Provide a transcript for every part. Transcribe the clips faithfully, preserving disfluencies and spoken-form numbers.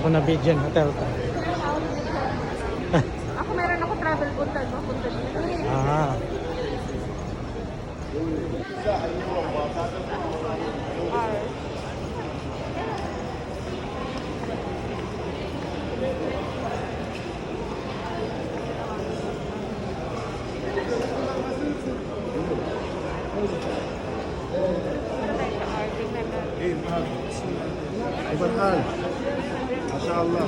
Nabidyan hotel ta. Ako, meron ako travel bag, papunta dito. Ah. كيف الحال؟ ما شاء الله.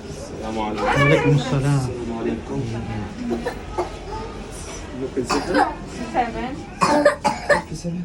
السلام عليكم. وعليكم السلام. السلام عليكم. ممكن ستة؟ Seven. ممكن سبعة؟